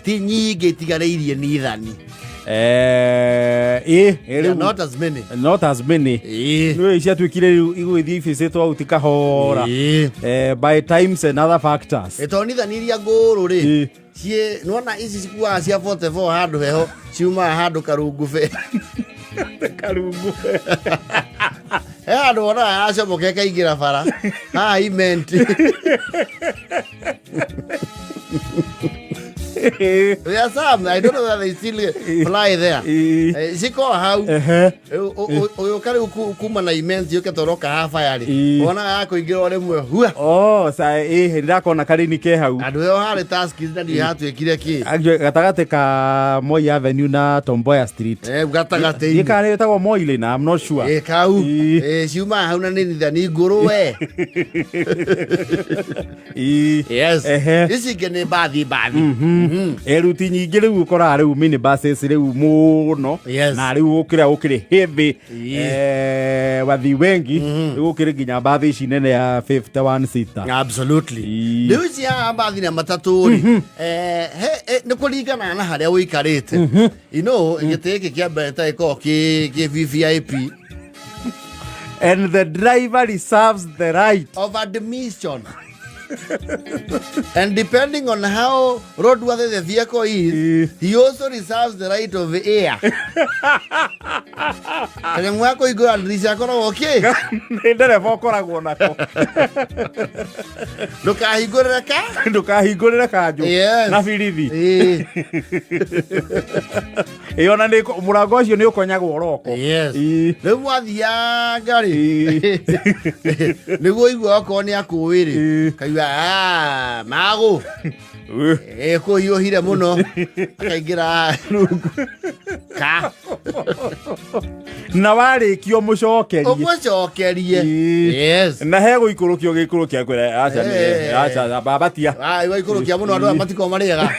Ti nyingĩ itigarĩirie nithani. Ĩ They are rĩu not as many. Not as many. Nĩ ciatuĩkire rĩu igũgĩthiĩ ibĩcĩtwo au ti kahora. By times and other factors. Ĩ, tondũ nithani iria ngũrũ rĩ, ciĩ nĩwona ici cikuaga cia 44 handũ heho ciumaga handũ karungube. Karungu. He handũ wonaga yacomoka ĩkaingĩra bara haha imenti. There are some, I don't know whether they still fly there. Cikoragwo hau. Ũgĩũka rĩu kuma na imenti ũke toroka haha baya rĩ, wonaga ya kũingĩra o rĩmwe hua. Oh, sa ĩ ndakona karĩni ke hau. Handũ heho harĩ taskis na ndiũĩ hatuĩkire kĩ. Actually, gatagatĩ ka Moi Avenue na Tom Mboya Street. Gatagatĩ-inĩ. Kana nĩ ĩtagwo Moi Lane, I'm not sure. Kau. Ciumaga hau na nĩ nithani ngũrũ we. Yes. Ici ingĩ nĩ mbathi mbathi. Eruti nyingĩ rĩu ũkoraga rĩu mini buses rĩu mũno. Na rĩu ũkĩrĩa ũkĩrĩ heavy. Wathi wengi rĩu ũkĩrĩ nginya mbathi ici nene ya 51 seater. Absolutely. Rĩu ici haha mbathi na matatũ rĩ, nĩ kũringana na harĩa ũikarĩte. Gĩtĩ gĩkĩ kĩa mbere ta gĩkoragwo kĩ VVIP. And the driver reserves the right of admission. And depending on how roadworthy the vehicle is, he also reserves the right of air. Kanyamũ ga kũhingũra ndirica akoragwo kĩ? Nĩ ndereba ũkoragwo nako. Ndũkahingũrĩre ka? Ndũkahingũrĩre kanjũ. Na birithi. Ĩ ona nĩ mũrango ũcio nĩ ũkonyagwo roko. Rĩu mwathianga rĩ, nĩguo igua okorwo nĩ akũĩ rĩ, kaigua, "Ah, magũ kũhiũhire mũno," akaingĩra ka. Na warĩkia ũmũcokerie. Ũmũcokerie. Na he gũikũrũkio gĩikũrũkia kwĩra aca aca babatia. Ah, waikũrũkia mũno andũ aya matikoragwo marĩ ega.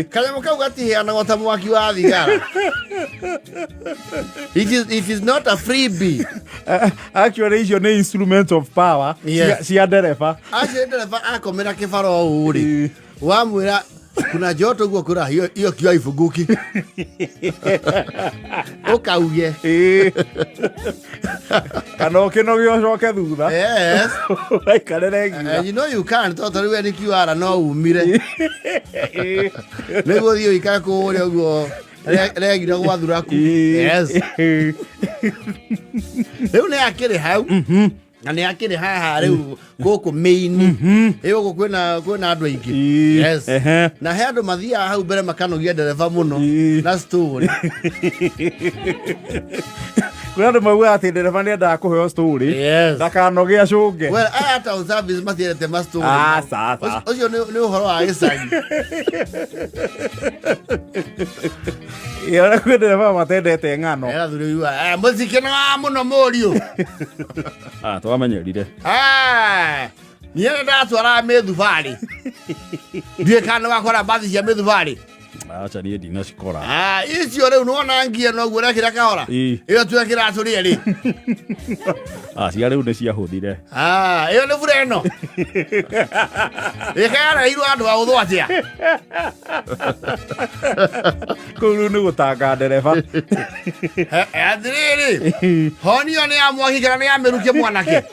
Kanyamũ kau gatiheanagwo ta mwaki wa thigara. It is not a freebie. Actually icio nĩ instrument of power cia ndereba. Acio ndereba akomera kĩbara ũũ rĩ, wamwĩra kuna joto guo kwĩra hiyo hiyo kioo haifunguki, ũkauge. Kana ũkĩnoge ũcoke thutha. Ũgaikarĩre nginya. You know you can, tondũ rĩu nĩ QR no umire nĩguo thiĩ ũikare kũrĩa ũguo regire gwa thuraku. Rĩu nĩ akĩrĩ hau na nĩ akĩrĩ haha rĩu gũkũ mĩini ĩ gũkũ kwĩna andũ aingĩ. Na he andũ mathiaga hau mbere makanogia ndereba mũno na story. Kwĩ andũ maugaga atĩ ndereba nĩ endaga kũheo story ndakanoge acũnge. Well, aya town service matiendete ma story. Aca, aca. Ũcio nĩ ũhoro wa gĩcagi. Ĩ, ona kwĩ ndereba matendete ng'ano. Era thuri uyu, mũcikĩnoga mũno mũriũ. Ah, twamenyerire. Ah, niĩ nĩ ndatwaraga mĩthubarĩ, ndiũĩ kana nĩ wakora mbathi cia mĩthubarĩ. Aca, niĩ ndinacikora. Ah, icio rĩu nĩwona ngia noguo ũrekĩra kahora. Ĩyo twekĩra tũrĩ erĩ. Ah, cia rĩu nĩ ciahũthire. Ah, ĩyo nĩ bura ĩno ĩkayareirwo andũ a ũthũ atĩa. Kũu rĩu nĩ gũtanga ndereba. Atĩrĩrĩ, honi ĩyo nĩ ya mwaki kana nĩ ya mĩrukĩ, mwanake?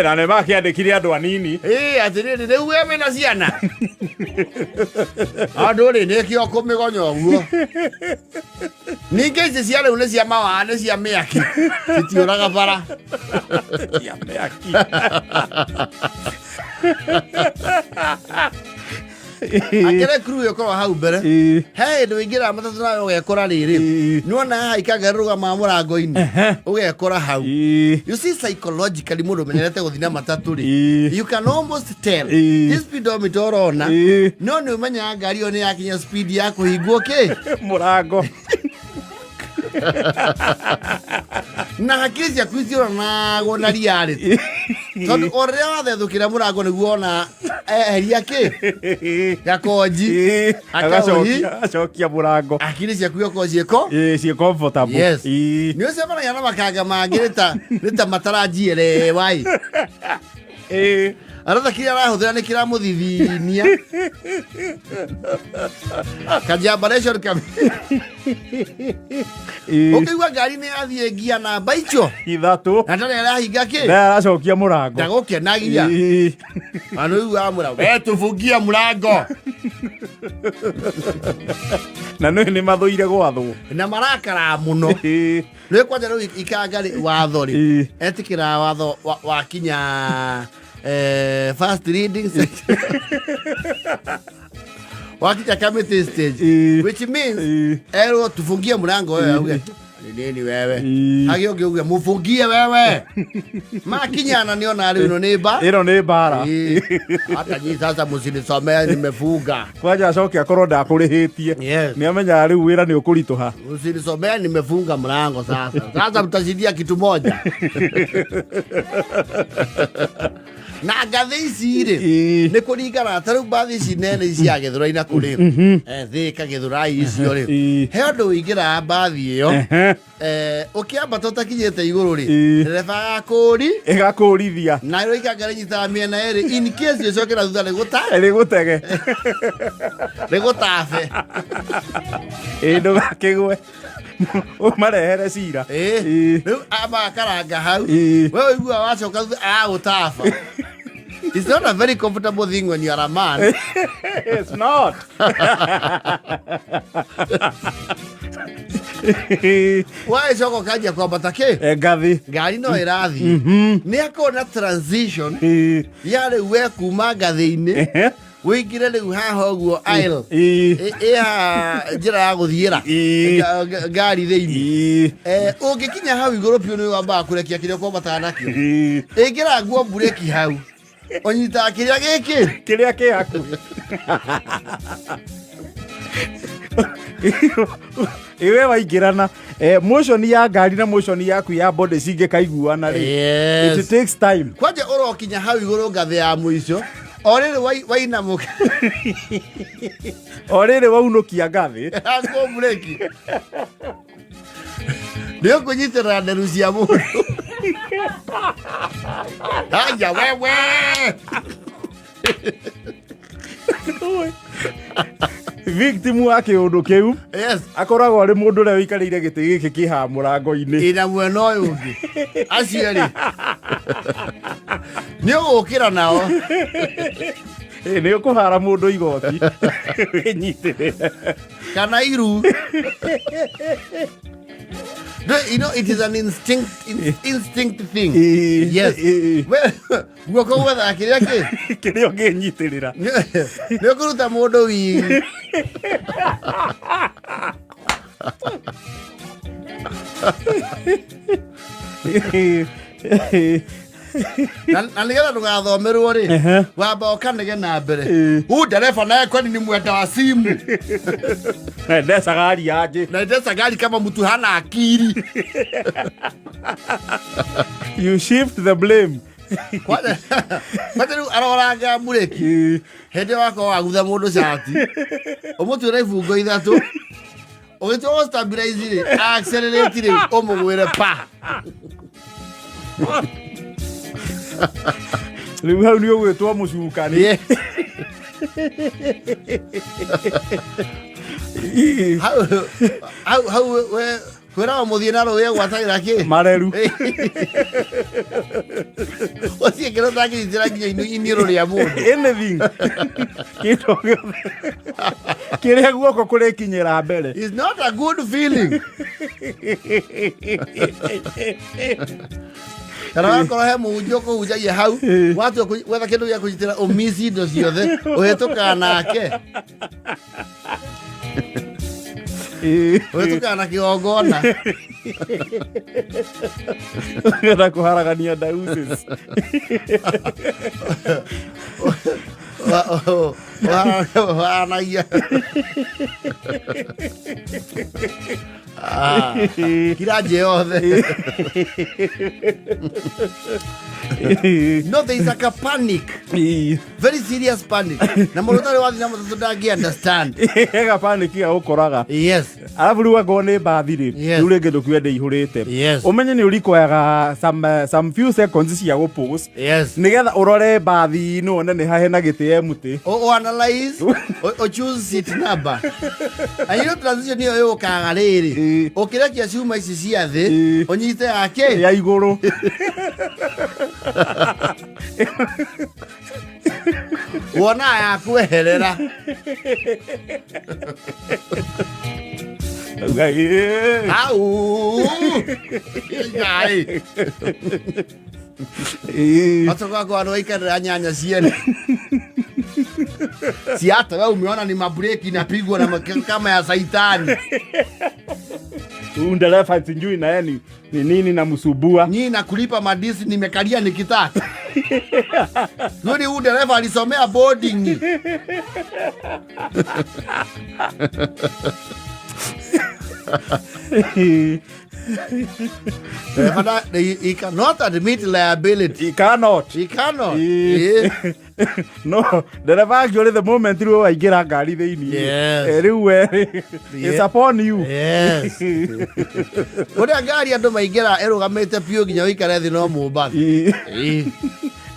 Na nĩ makĩandĩkire andũ anini. Ĩ, atĩrĩrĩ, rĩu we wĩna ciana andũ rĩ nĩkĩo kũmĩgonya ũguo. Ningĩ ici cia rĩu nĩ cia mawaa, nĩ cia mĩaki, citiũraga bara. Cia mĩaki. Akĩrĩ crew ĩkorwo hau mbere. He hĩndĩ ũingĩraga matatũ nawe ũgekora rĩrĩ, nĩwona haha ikanga rĩrũgamaga mũrango-inĩ, ũgekora hau. You see, psychologically mũndũ ũmenyerete gũthiĩ na matatũ rĩ, you can almost tell this speedometer ũrona, no nĩ ũmenyaga ngari ĩyo nĩ yakinya speed ya kũhingwo kĩ mũrango. Na hakiri ciaku iciũranagwo na reality, tondũ o rĩrĩa wathethũkĩra mũrango nĩguo ona eheria kĩ gakonji. Agacokia, agacokia mũrango. Hakiri ciaku iokorwo ciĩko Ĩĩ, ciĩ comfortable. Yes. Ĩĩ. Nĩ ũcemanagia na makanga mangĩ nĩ ta mataranjielewa ĩ. Aratha kĩrĩa arahũthĩra nĩ kĩramũthithinia kajambaration kam. Ũkĩigua ngari nĩ yathiĩ ngia namba icio 3 na ndarĩ arahinga kĩ na aracokia mũrango. Ndagũkenagia. Na nĩ ũiguaga mũra we tũbungie mũrango. Na nĩ mathũire gwathwo. Na marakara mũno. Rĩu kwanja rĩu ikanga rĩ watho rĩ etĩkĩra watho wakinya first reading section, wakinya committee stage, which means erwo tufungie mlango, wewe auge ni nini wewe. Hagĩ ũngĩ uge mufungie wewe makinyana nĩona rĩu ĩno nĩ mba. Ĩno nĩ mbara. Hata nyi sasa msinisomea, nimefunga. Kwanja acoke akorwo ndakũrĩhĩtie. Nĩ amenyaga rĩu wĩra nĩ ũkũritũha. Msinisomea, nimefunga mlango sasa. Sasa mtashindia kitu moja na ngathĩ ici rĩ. Nĩ kũringana ta rĩu mbathi ici nene ici cia Gĩthũrai na kũrĩ Thĩka Gĩthũrai icio rĩ, he ũndũ ũingĩraga mbathi ĩyo, ũkĩambata ũtakinyĩte igũrũ rĩ, ndereba agakũri ĩgakũrithia. Na rĩo ikanga rĩnyitaga mĩena ĩrĩ in case ũcoke na thutha rĩgũta rĩgũtege. Rĩgũtabe. Ĩ, ndũgakĩgwe ũmarehere cira. Rĩu amakaranga hau. We ũiguaga wacoka thutha agagũtaba. It's not a very comfortable thing when you are a man. It's not. Wagĩcoka ũkanjia kwambata kĩ Ngathi. Ngari no ĩrathiĩ, nĩ akorwo na transition ya rĩu we kuma ngathĩ-inĩ wĩingĩre rĩu haha ũguo aisle. Ĩ haha njĩra ya gũthiĩra ngari thĩinĩ. Ũngĩkinya hau igũrũ biũ nĩ wambaga kũrekia kĩrĩa ũkwambataga nakĩo. Ĩngĩra nguo mburĩki hau ũnyitaga kĩrĩa gĩkĩ kĩrĩa kĩ hakuhĩ iwe waingĩrana motion ya ngari na motion yaku ya body cingĩkaiguana rĩ, it takes time. Kwanja ũrokinya hau igũrũ ngathĩ ya mũico o rĩrĩ wainamũka. O rĩrĩ waunũkia ngathĩ. Nguo mburĩki nĩ ũkũnyitĩrĩra nderu cia mũndũ. Haya wewe. Victim wa kĩũndũ kĩu akoragwo arĩ mũndũ ũrĩa ũikarĩire gĩtĩ gĩkĩ kĩ haha mũrango-inĩ. Ĩna mwena ũyũ ũngĩ acio rĩ nĩ ũgũkĩra nao. Ĩ, nĩ ũkũhara mũndũ igoti wĩnyitĩrĩre. Kana iru. No, it is an instinct thing. Yes. We guoko gwethaga kĩrĩa kĩ kĩrĩa ũngĩnyitĩrĩra. Nĩ ũkũruta mũndũ wigi. Na nĩgetha ndũgathomerwo rĩ, wamba ũkanege na mbere. Huu dereva naye kwani ni mwenda wa simu? Naendesha gari aje? Naendesha gari kama mtu hana akili. You shift the blame. Kwanza kwanza rĩu aroranga mburĩki hĩndĩ ĩyo wakorwo wagutha mũndũ cati ũmũtuĩre ibungo 3 ũgĩtua gũ stabilize rĩ, accelerate rĩu ũmũgwĩre pa. Rĩu hau nĩ ũgwĩtwo mũcukani. Hau hau hau we kwĩraga mũthiĩ na rũĩ gwatagĩra kĩ mareru. Ũcio kĩrĩa ũtangĩnyitĩra nginya iniũrũ rĩa mũndũ. Anything, kĩndũ gĩothe kĩrĩa guoko kũrĩkinyĩra mbere. It's not a good feeling. Kana wakorwo he mũhunjia ũkũhunjagia hau, watua gwetha kĩndũ gĩa kũnyitĩra ũmici indo ciothe ũhĩtũkaga nake. Ũhĩtũkaga na kĩgongona. Ũrenda kũharagania diocese. Wanagia. Ah, kira yothe. No, there is like a panic. Very serious panic. Na mũndũ ũtarĩ wathiĩ na matatũ ndangĩ understand. Gapaniki gagũkoraga. Yes. Arabu rĩu angorwo nĩ mbathi rĩ, Yes. rĩu rĩngĩ ndũkiuge ndĩihũrĩte, Yes. ũmenye nĩ ũrikwayaga some few seconds cia gũpause Yes. nĩgetha ũrore mbathi-inĩ wone nĩ hahe na gĩtĩ empty. O analyze, o choose seat number. And you know transition ĩyo yũkaga rĩrĩ. Ũkĩrekia ciuma ici cia thĩ, ũnyite yake. Ya igũrũ. Wona ya kweherera. Uga, "Ĩĩ." Au. Ngai. Watoka kwa andũ aikarĩra nyanya ciene. Si hata wewe umeona ni mabreki inapigwa na kama ya saitani. Huyu ndereva sijui na yeye ni nini namsubua. Nyinyi na kulipa madisi nimekalia nikitaka. Yule huyu dereva alisomea boarding. Dereva he cannot admit liability. He cannot. He cannot. No, ndereba angĩũrĩ the moment rĩu waingĩra ngari thĩinĩ. Yes. Rĩu we it's upon you. Yes. Kũrĩa ngari andũ maingĩra ĩrũgamĩte piũ nginya ũikare thĩ no Mombatha.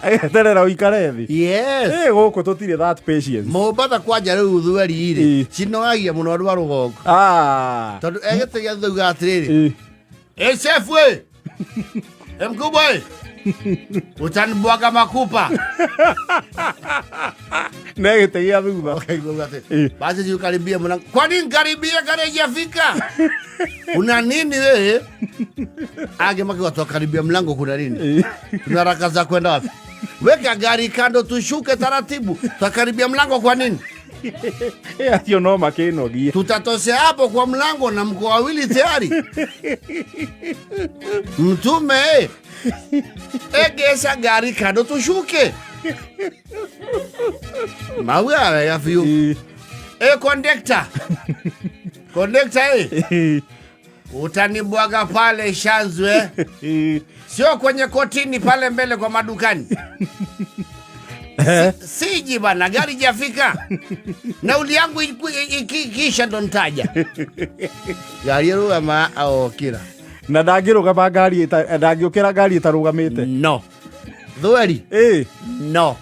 Eterera ũikare thĩ. Yes. Gũkũ tũtirĩ that patience. Mombatha kwanja rĩu thweri rĩ cinogagia mũno andũ a rũgongo. Ah. Tondũ egĩte gĩa thutha atĩrĩrĩ. Eh, chef we. Eh, mkubwa we. Utanibwaga makupa. Ne gĩtĩ gĩa thutha. Ukaigua atĩ, Basi si ukaribia mlango. Kwani nkaribia gari haijafika? Kuna nini wewe? Age maki watu wakaribia mlango kuna nini? Tuna haraka za kwenda wapi? Weka gari kando tushuke taratibu. Tutakaribia mlango kwa nini? Acio no makĩnogie. Tutatosea hapo kwa mlango na mko wawili tayari. Mtume egesha gari kando tushuke. Mauga wega biũ. Conductor. Conductor. Utanibwaga pale Shanzu Sio kwenye kotini pale mbele kwa madukani. Siji bana, gari jafika. Nauli yangu ikisha ndo nitaja. Gari rugama aokira. Na ndangĩrũgama ngari ndangĩũkĩra ngari ĩtarũgamĩte. No. Thweri? No.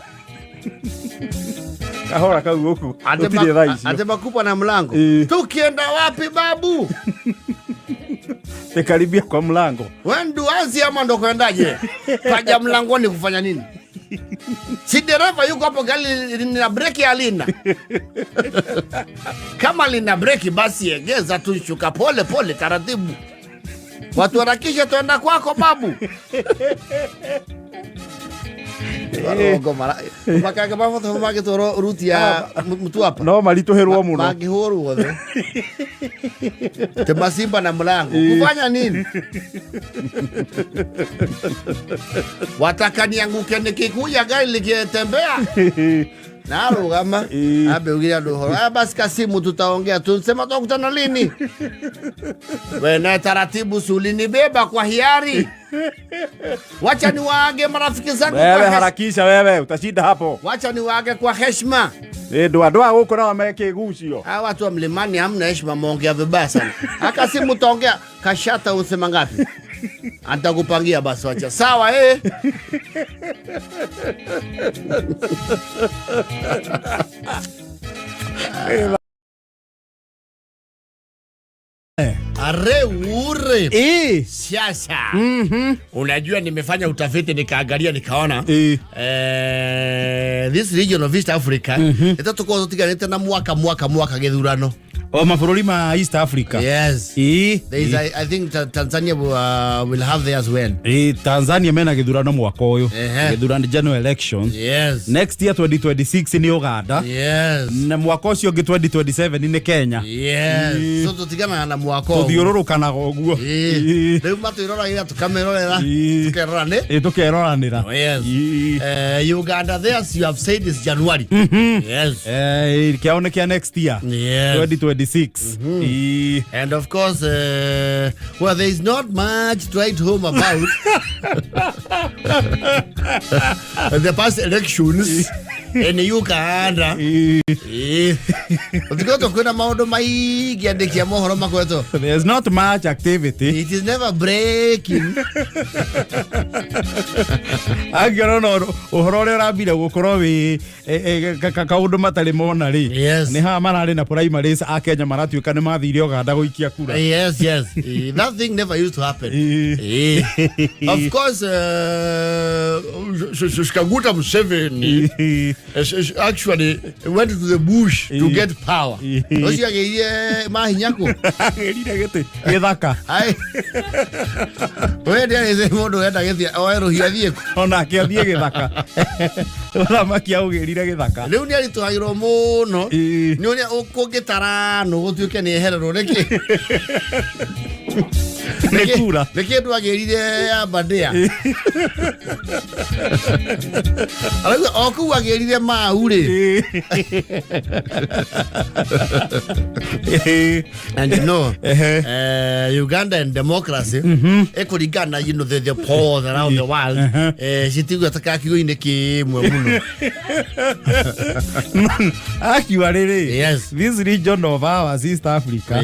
Kahora kau gũkũ. Gũtirĩ thaa icio. Ate makupa na mlango. Tukienda wapi babu? Tekaribia kwa mlango. Wewe nduazi ama ndo kuendaje? Kaja mlangoni kufanya nini? Si dereva yuko hapo, gari lina breki halina. Kama lina breki basi egeza tu, shuka pole pole taratibu. Watu harakisha tuenda kwako babu. Makanga maboto magĩtwarwo ruti ya Mtwapa. No maritũhĩrwo mũno. Mangĩhũrwo othe. Te masimba na mlango. Kufanya nini? Wataka nianguke nikikuja gari likitembea? Narugama. Abe ugira andũ ũhoro. Basi kasimu tutaongea. Tunsema tutakutana lini? We na taratibu si ulinibeba kwa hiari. Wacha niwaage marafiki zangu kwa Wewe heshima. harakisha wewe, utashinda hapo. Wacha niwaage kwa heshima. Ndwa gũkũ nao mekĩgucio. Hawa watu wa mlimani hamna heshima, muongea vibaya sana. Haka simu utaongea kashata usema ngapi? Atakupangia basi wacha. Sawa. Are ure. Siasa. Unajua nimefanya utafiti nikaangalia nikaona. This region of East Africa, ĩtatũkorwo tũtiganĩte na mwaka mwaka mwaka gĩthurano. O mabũrũri ma East Africa. Yes. There is, I think Tanzania will have theirs when. Ĩĩ, Tanzania mena gĩthurano mwaka ũyũ. Gĩthurano, general elections. Next year 2026 nĩ Uganda. Na mwaka ũcio ũngĩ 2027 nĩ Kenya. So tũtiganaga na mwaka ũguo. Tũthiũrũrũkanaga ũguo. Rĩu matwĩroragĩra tũkamerorera. Tũkerora nĩ. Tũkeroranĩra. Oh, yes. Uganda theirs you have said is January. Yes. Kĩao nĩ kĩa next year. 2026. And of course, well, there is not much to write home about the past elections in Uganda. Ũtikoretwo kwĩna maũndũ maingĩ andĩki a mohoro makoretwo. There's not much activity. It is never breaking. Angĩona ũhoro ũrĩa ũrambire gũkorwo wĩ kaũndũ matarĩ mona rĩ, nĩ haha mararĩ na primaries a Kenya maratuĩka nĩ mathire Uganda gũikia kura. Yes. That thing never used to happen. Of course, Kaguta Museveni actually went to the bush to get power. Ũcio agĩire mahinya kũ? Agĩrire gĩtĩ gĩthaka. Ai. We ndiarĩ mũndũ wenda gĩthiĩ oe rũhiũ athiĩ kũ? Onake athiĩ gĩthaka, ũthamaki aũgĩrire gĩthaka. Rĩu nĩ aritũhagĩrwo mũno nĩ ũrĩa kũngĩtaranũ gũtuĩke nĩ ehererwo nĩkĩ. Nĩ kura. Nĩ kĩndũ agĩrire ya bandĩa arauga o kũu agĩrire mau rĩ. And Uganda and democracy ĩkũringana the polls around the world, citigua ta kakiugo-inĩ kĩmwe mũno. Actually rĩ, this region of ours, East Africa,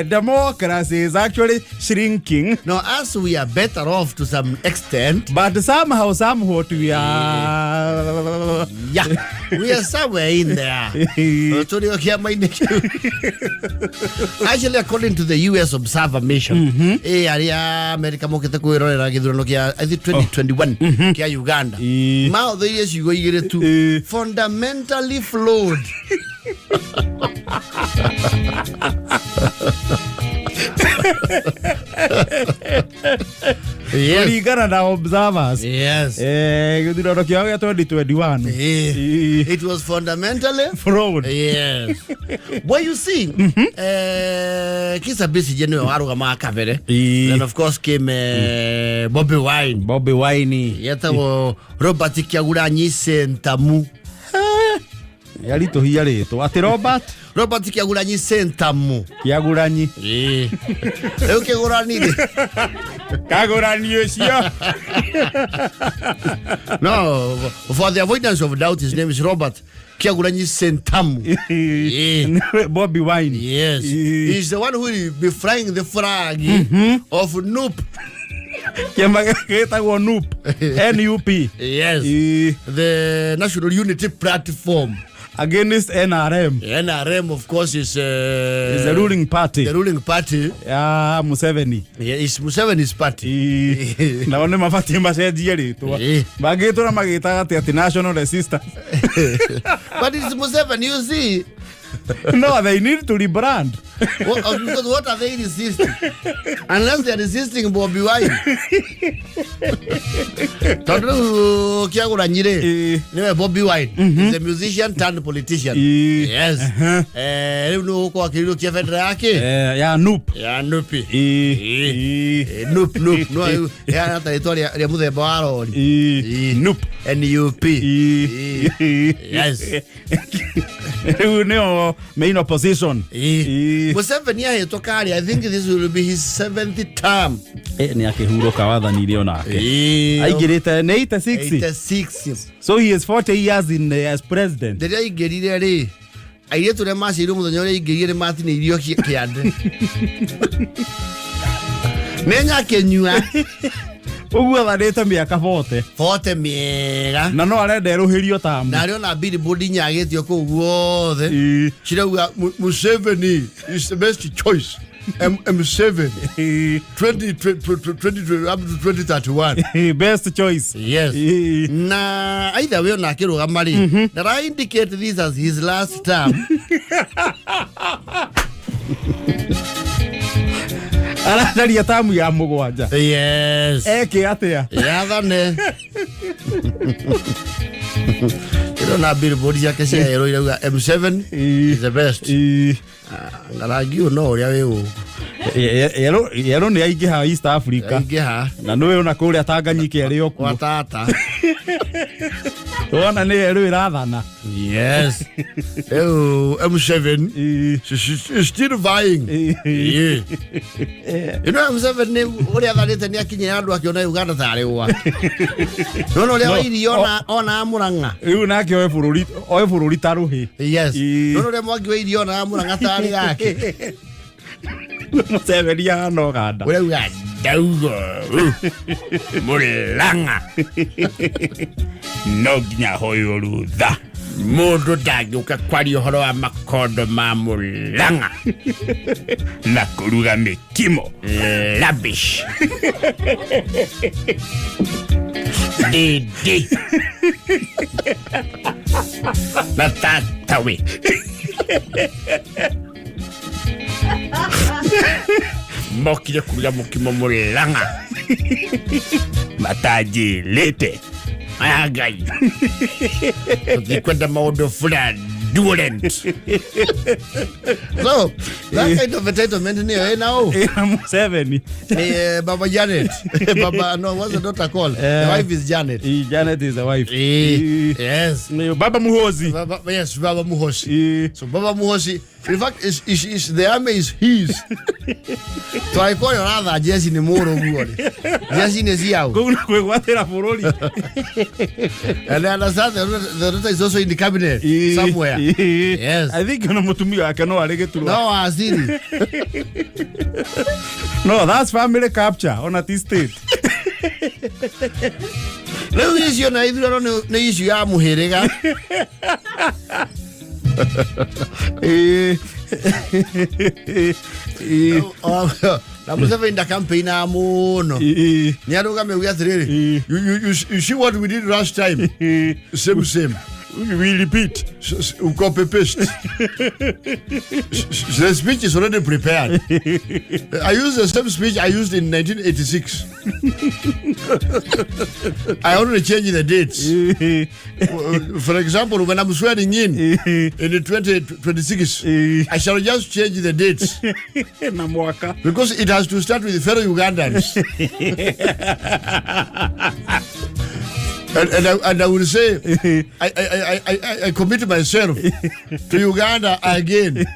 democracy is actually shrinking. No, as we are better off to some extent, but somehow, somewhat we are yeah, we are somewhere in there. Tũrĩ o kĩama-inĩ kĩu. Actually, according to the US Observer Mission, arĩa America mokĩte kwĩrorera gĩthurano kĩa, I think, 2021 kĩa Uganda, mahũthĩrire ciugo igĩrĩ tu: fundamentally flawed. Kũringana na observers, gĩthurano kĩao gĩa 2021. It was fundamentally Fraud. Yes. Well, you see, Kizza Besigye niwe warũgamaga kabere. Then of course came Bobi Wine. Bobi Wine. Yetagwo Robert Kyagulanyi Sentamu. Yaritũhia rĩtwa atĩ Robert Robert Kyagulanyi Sentamu. Kĩagulanyi. Rĩu kĩgũrani rĩ. Kagũrani ũcio. No, for the avoidance of doubt, his name is Robert Kyagulanyi Sentamu. Bobi Wine. Yes. He's the one who will be flying the flag of NUP. Kĩama gĩtagwo NUP, NUP. Yes. The National Unity Platform. Against NRM. NRM, of course, is is the ruling party. The ruling party. Ya Museveni. Yeah, it's Museveni's party. Nao nĩ mabatiĩ macenjie rĩtwa. Mangĩtũra magĩtaga atĩ National Resistance. But it's Museveni, you see. No, they need to rebrand. Because what are they resisting? Unless they are resisting Bobi Wine. Tondũ rĩu Kĩagulanyi rĩ, nĩwe Bobi Wine. He's a musician turned politician. Yes. Rĩu nĩ ũgũkorwo akĩrirũkia bendera yake Ya NUP. Ya NUP. NUP, NUP. No, rĩu ĩhana ta rĩtwa rĩa mũthemba wa rori. NUP. NUP. Yes. Rĩu nĩo main opposition. Museveni ahetwo karĩ, I think this will be his seventh term. Nĩ akĩhurũka wathani-inĩ onake. Aingĩrĩte nĩ 86. 86. So he is 40 years in as president. Rĩrĩa aingĩrire rĩ, airĩtu arĩa maciarirwo mũthenya ũrĩa aingĩrire nĩ matinĩirio kĩande nĩ nyakĩnyua. Ũguo athanĩte mĩaka 40. 40 mĩega. Na no arenda erũhĩrio tamu. Na arĩ ona billboard inyagĩtio kũu guothe cirauga Museveni is the best choice. M7 20, 20, 20, up to 2031. Best choice. Yes. Na either way ona akĩrũgama rĩ, ndara indicate this as his last term. Aracaria tamu ya mũgwanja. Yes. Eke atia? Yathane. Ĩrona billboard ciake cia erũ irauga M7 is the best. Na rangi ũyũ no ũrĩa wĩ gũkũ. Yerũ nĩ aingĩha East Africa. Aingĩha. Na nĩwe ona kũrĩa Tanganyika ĩrĩ o Kwa kuo. tata. Wona nĩ yerũ ĩrathana. Yes. Rĩu M7 is still vying. Yeah. You know M7 nĩ ũrĩa athanĩte nĩ akinyire andũ akĩona Uganda tarĩ gwake. Nona ũrĩa No, wa irio ona Murang'a. Rĩu nake oe bũrũri, oe bũrũri ta rũhĩ. Yes. Ĩĩ. Nona ũrĩa Mwangi wa irio ona Murang'a tarĩ gake. Museveni ahana Ũganda. Ũrĩa uga ndauga Murang'a. No nginya hoywo rutha. Mũndũ ndangĩũka kwaria ũhoro wa makondo ma Murang'a. Na kũruga mĩkimo. Rubbish. Didi. Na tatawe. Mokire kũruga mũkimo Murang'a. Matanjĩrĩte. Aya Ngai. Tũtikwenda maũndũ fraudulent. So, that kind of entitlement nĩyo ĩna ũ? Ĩna Museveni. Baba Janet. Baba, no, what's the daughter called? The wife is Janet. Janet is the wife. Yes. Baba Muhozi. Baba, yes, Baba Muhozi. So Baba Muhozi, in fact, is the army is his. Twaikora ratha jeci nĩ mũrũ guo rĩ. Jeci nĩ ciao. Kũu nĩ kwĩgwatĩra bũrũri. And I understand the daughter is also in the cabinet somewhere. Yes. I think ona mũtumia wake no arĩ gĩturwa. No waziri. No, that's family capture ona ti state. Rĩu icio na ithurano nĩ issue ya mũhĩrĩga. Na Museveni ndacampaignaga mũno. Nĩ arũgame uge atĩrĩrĩ, you see what we did last time? Same, same. We repeat. Copy paste. The speech is already prepared. I used the same speech I used in 1986. I only changed the dates. For example, when I'm swearing in 2026, I shall just change the dates. Na mwaka. Because it has to start with fellow Ugandans. And I will say, I commit myself to Uganda again.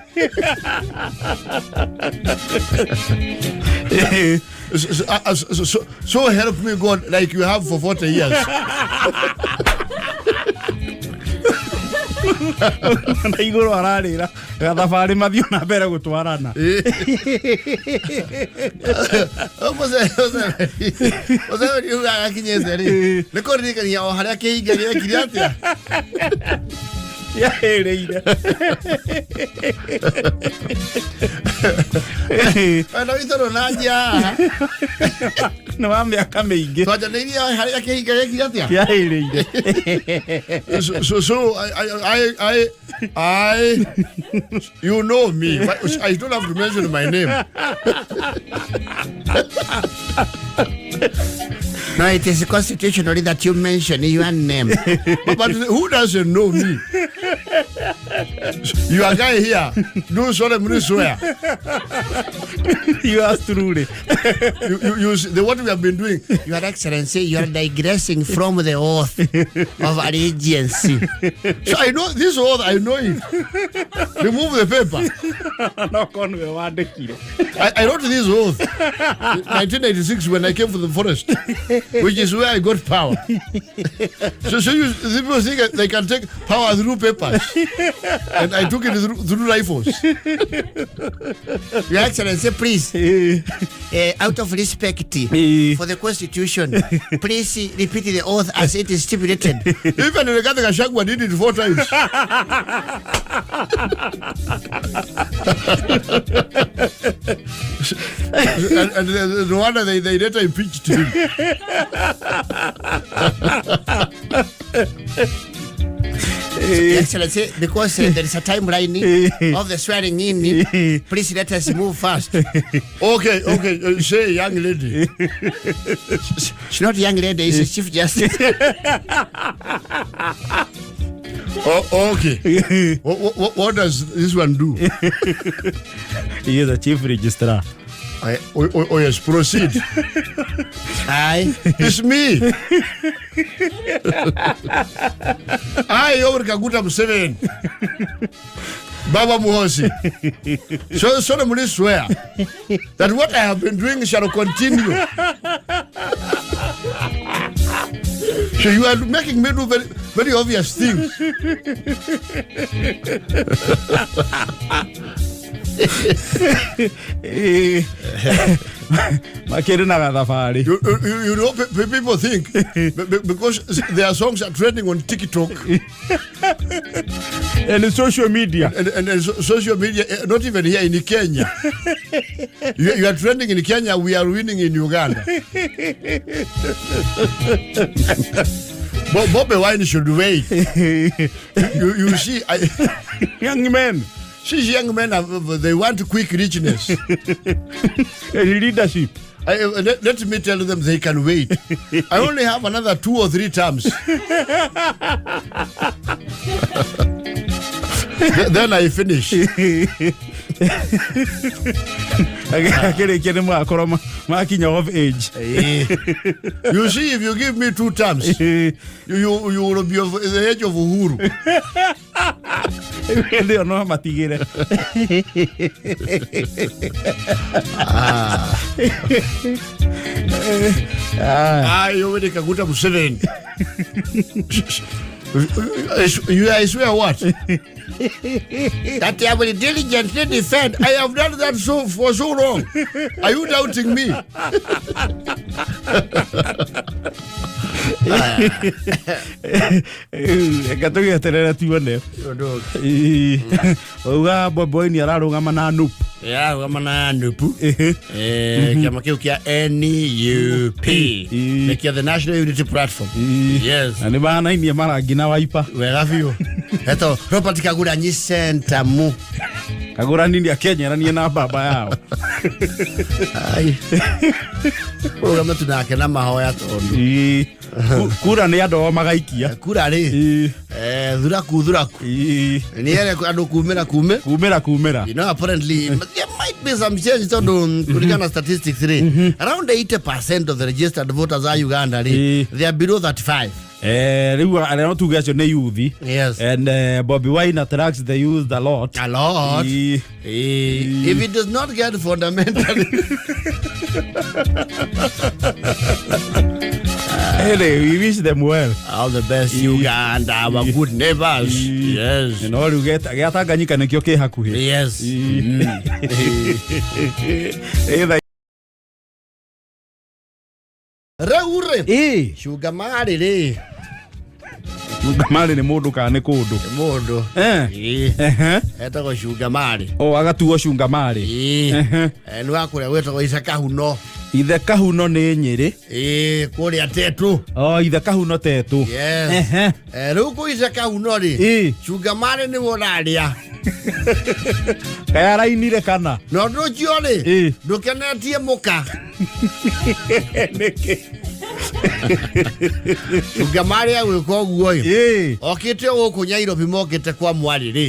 So help me God, like you have for 40 years. Na igũrũ ararĩra gathabarĩ mathiĩ na mbere gũtwarana. Museveni ugaga akinyĩte rĩ, nĩ kũririkania o harĩa kĩhinga gĩekire atĩa? Yahĩrĩire. Wenda witũ ndũnanjia haha. Nĩ wa mĩaka mĩingĩ. Twanjanĩirie harĩa kĩhinga gĩekire atĩa? Kĩahĩrĩire. So I, you know me. I don't have to mention my name. No, it is constitutionally that you mention your name. But who doesn't know me? You are guy here. Do solemnly swear. You are truly. You the what we have been doing. Your Excellency, you are digressing from the oath of allegiance. So I know this oath, I know it. Remove the paper. No konwe wandĩkire. I wrote this oath in 1986 when I came from the forest, which is where I got power. So you, people think they can take power through papers, and I took it through rifles. Your Excellency, please, out of respect for the Constitution, please repeat the oath as it is stipulated. Even Rigathi Gachagua did it 4 times. And no wonder they later impeached him. Your Excellency, because there is a timeline of the swearing in, please let us move fast. Okay, say young lady. She's not young lady, she's Chief Justice. Oh, okay. What does this one do? He is a chief registrar. Oh, yes, proceed. Aye. It's me. I, Yoweri Kaguta Museveni. Baba Muhozi. So solemnly swear that what I have been doing shall continue. So you are making me do very, very obvious things. Makĩrĩ na gathabarĩ. You know, people think because their songs are trending on TikTok and social media and social media, not even here in Kenya. You are trending in Kenya, we are winning in Uganda. Bobi Wine should wait. You see, young men. See, young men, they want quick richness. And leadership. Let me tell them they can wait. I only have another 2 or 3 terms. Then I finish. Makinya of age. You see, if you give me 2 terms, you will be of the age of Uhuru. Ndio no matigire. Yoweri Kaguta Museveni. I swear what? That I will diligently defend. I have done that for so long. Are you doubting me? Gatũgĩeterere tuone. Uga Bobi Wine ararũgama na NUP. Yarũgama na NUP. Kĩama kĩu kĩa NUP. Nĩkĩo the National Unity Platform. Yes. Na nĩ mahanainie marangi na Wiper. Wega biũ. Eto Robert Kagũranyi Sentamu. Kagũrani nĩ akenyeranie na baba yao. Ai. Ũrũgame tu nake na mahoya tondũ. Kura nĩ andũ ao magaikia. Kura rĩ. Thuraku thuraku. Nĩ ere andũ kumĩra kume. Kumĩra kumĩra. You know, apparently there might be some change tondũ kũringana na statistics rĩ. Around 80% of the registered voters are Uganda rĩ. They are below 35. Rĩu arĩa no tuge acio nĩ youth. Yes. And Bobi Wine attracts the youth a lot. A lot. If it does not get fundamentally. Anyway, we wish them well. All the best, Uganda, our good neighbors. Yes. You know, you get Tanganyika nĩkĩo kĩ hakuhĩ. Yes. Rĩu rĩ. Cuga marĩ rĩ. Cuga marĩ nĩ mũndũ kana nĩ kũndũ? Nĩ mũndũ. Etagwo Cuga marĩ. O agatuo Cuga marĩ. Nĩ wa kũrĩa gwĩtagwo Ithe Kahuno. Ithe Kahuno nĩ Nyĩrĩ. Kũrĩa Tetu. O Ithe Kahuno Tetu. Yes. Rĩu kũu Ithe Kahuno rĩ. Cuga marĩ nĩwe ũrarĩa. Kaĩ arainire kana? Na ũndũ ũcio rĩ, ndũkenetie mũka. Nĩkĩ? Cuga marĩ agwĩka ũguo ĩ. Okĩte gũkũ Nyairobi mokĩte kwa mwarĩ rĩ.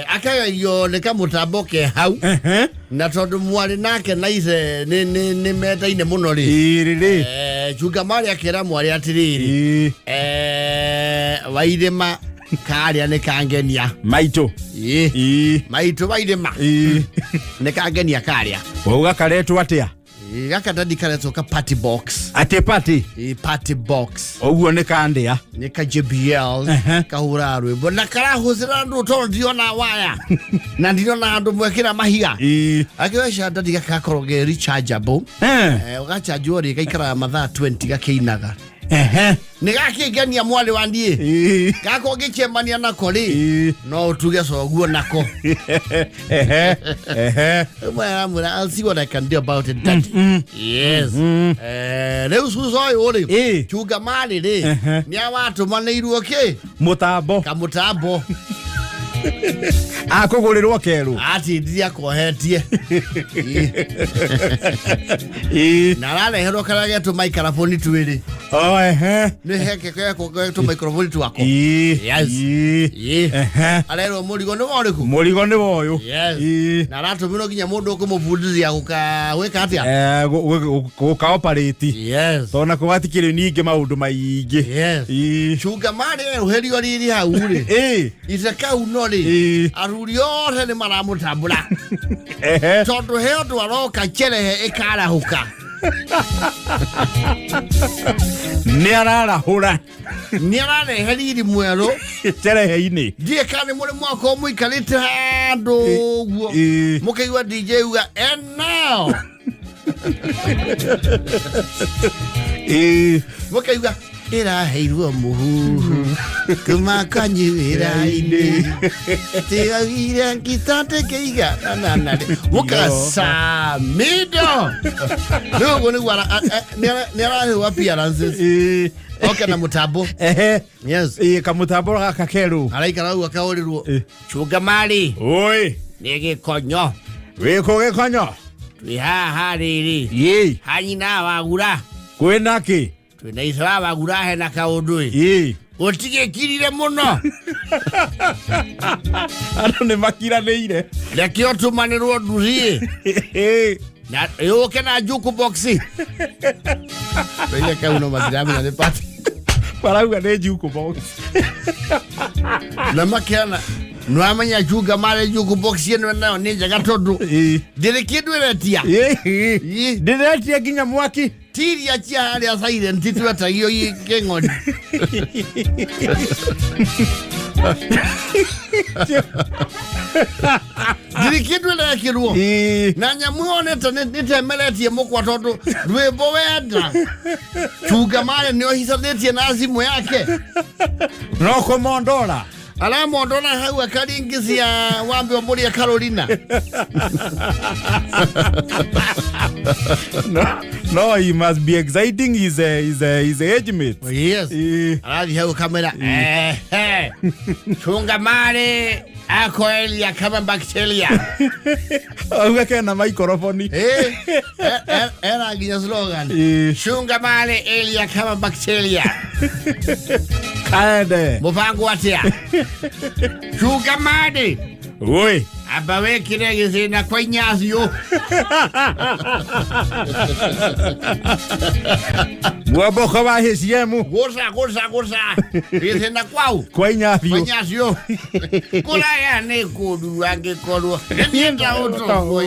Akagegio nĩ kamũtambo ke hau. Na tondũ mwarĩ nake na ithe nĩ mendaine mũno rĩ. Cuga marĩ akĩra mwarĩ atĩrĩrĩ. Wairĩma karĩa nĩ kangenia. Maitũ. Maitũ wairĩma. Nĩ kangenia karĩa. Wauga karetwo atĩa? Gaka ndadi karetwo ka party box. Atĩ party? Party box. Ũguo nĩ kandĩa. Nĩ ka JBL kahũra rwĩmbo na karahũthĩra andũ tondũ ndirona waya. Na ndirona andũ mwekĩra mahiga. Akĩweca ndadi gaka gakorwo ge rechargeable. Ũgachanjwo rĩ gaikaraga mathaa 20 gakĩinaga. Ehe. Nĩ gakĩngenia mwarĩ wa ndiĩ. Ĩĩ. Gako ngĩcemania nako rĩ, Ĩĩ. no ũtuge coguo nako. Ehe. Ehe. Rĩmwe aramwĩra, I'll see what I can do about it, daddy. Yes. Rĩu cuca ũyũ rĩ, Ĩĩ. chunga marĩ rĩ, Ehe. nĩ awatũmanĩirwo kĩ? Mũtambo. Kamũtambo. Akũgũrĩrwo kerũ. Atindirie akohetie. Ĩĩ. Na arareherwo karĩa getũ maikaraboni twĩrĩ. Oh, ehe. Nĩ heke getũ maikaraboni twako. Ĩĩ. Yes. Ĩĩ. Ĩĩ. Ehe. Arerwo mũrigo nĩ worĩkũ? Mũrigo nĩ woyũ. Yes. Ĩĩ. Na aratũmĩrwo nginya mũndũ ũkũmũbundithia gũka gwĩka atĩa? Gũka operate. Yes. Tondũ nakuo gatikĩrĩ ningĩ maũndũ maingĩ. Yes. Ĩĩ. Chunga marĩ erũhĩrio riri hau rĩ. Ĩĩ. Ithe kau no rĩ. Ĩĩ. Athuri othe nĩ maramũtambũra. Ehe. Tondũ he ũndũ aroka njerehe ĩkarahũka. Nĩ ararahũra. Nĩ ararehe riri mwerũ. Njerehe-inĩ. Ndiĩ kana nĩ mũrĩ mwakorwo mũikarĩte handũ ũguo. Ĩĩ. Mũkaigua DJ uga and now. Ĩĩ. Mũkaigua ĩraheirwo mũhuhu kuma kanyuĩra-inĩ tigagire ngitatĩkĩiga mũkacamindo rĩu ũguo nĩguo nĩ araheo appearances Ĩĩ. oke na mũtambo. Ehe. Yes. Ĩĩ, kamũtambo gaka kerũ. Araikara ũguo akaũrĩrwo Ĩ. chunga marĩ Oi. nĩ gĩkonyo Wĩkũ gĩkonyo? twĩ haha rĩrĩ Ĩĩ. hanyina wagura Kwĩna kĩ? twĩna ithe wa wagura hena kaũndũ ĩ Ĩĩ. gũtigĩkirire mũno. Andũ nĩ makiranĩire. Reke ũtũmanĩrwo nduthi Ĩĩ. na yũke na jukebox ile kau no matiramenya nĩ party. Marauga nĩ jukebox. Na makiana nĩwamenya chunga marĩ jukebox ĩno nayo nĩ njega tondũ Ĩĩ. ndĩrĩ kĩndũ ĩretia. Ĩĩ. Ĩĩ. Ndĩretia nginya mwaki. Tiria cia harĩa silent twetagio kĩng'ori. Ndirĩ kĩndũ ĩrekĩrwo. Ĩĩ. Na nyamũ ĩyo nĩtemeretie mũkwa tondũ rwĩmbo wenda chunga marĩ nĩohicanĩtie na thimũ yake. No kũmondora. Aramondora hau akaringithia wambe ũmũrie Carolina. No, no, he must be exciting his age mates. Yes. Ĩĩ. Arathiĩ hau kamera ehe chunga marĩ akoelia kama bacteria. Auga kena maikoroboni. Eh, era nginya slogan. Ĩĩ. Chunga marĩ elia kama bacteria. Kaende. Mũbango atĩa? Chunga marĩ Oi. amba wĩkĩre gĩthĩna kwa inyacio. Mwamboko wa HCM. Guca guca guca gĩthĩna kwau Kwa kwa inyathio. inyacio kũraya nĩ kũndũ angĩkorwo nĩnienda ũtoguo